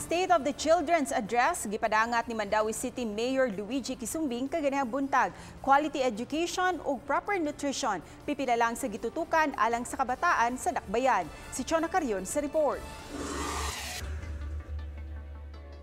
State of the Children's Address gipadangat ni Mandaue City Mayor Luigi Quisumbing kaganihang buntag. Quality education ug proper nutrition pipila lang sa gitutukan alang sa kabataan sa Dakbayan. Si Chona Carion sa report.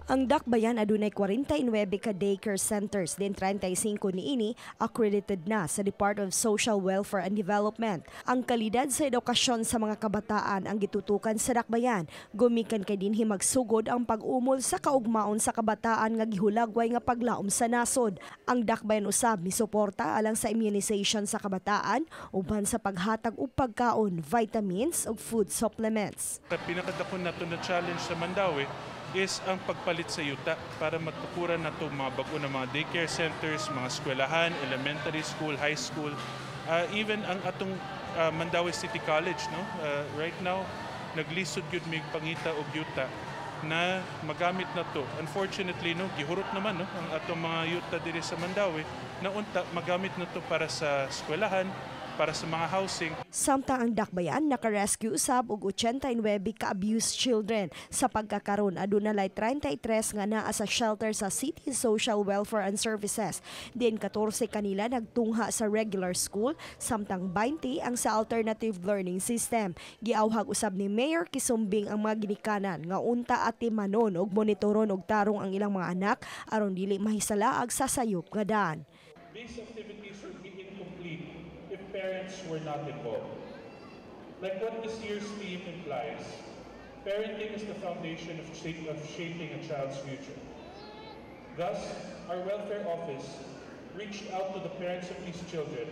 Ang Dakbayan adunay 49 ka daycare centers, din 35 niini accredited na sa Department of Social Welfare and Development. Ang kalidad sa edukasyon sa mga kabataan ang gitutukan sa Dakbayan, gumikan kay dinhi magsugod ang pag-umol sa kaugmaon sa kabataan nga gihulagway nga paglaom sa nasod. Ang Dakbayan usab misuporta alang sa immunization sa kabataan uban sa paghatag og pagkaon, vitamins ug food supplements. Pinakadako nato na challenge sa Mandaue is ang pagpalit sa yuta para matukuran nato mga bago na mga daycare centers, mga eskwelahan, elementary school, high school, even ang atong Mandaue City College, no? Right now naglisod gyud mig pangita og yuta na magamit na to. Unfortunately, no, gihurot naman, no, ang atong mga yuta diri sa Mandaue na unta magamit na to para sa eskwelahan, para sa mga housing. Samtang ang Dakbayan naka-rescue usab og 89 ka abused children. Sa pagkakaron, aduna lay 33 nga naa sa shelter sa City Social Welfare and Services. Din 14 kanila nagtungha sa regular school, samtang 20 ang sa alternative learning system. Giawhag usab ni Mayor Quisumbing ang mga ginikanan nga unta atimanon og monitoron og tarong ang ilang mga anak aron dili mahisalaag sa sayop nga daan. These activities would be incomplete if parents were not involved. Like what this year's theme implies, parenting is the foundation of shaping a child's future. Thus, our welfare office reached out to the parents of these children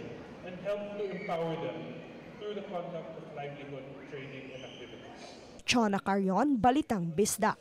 and helped to empower them through the conduct of livelihood training and activities. Chona Carion, Balitang Bisdak.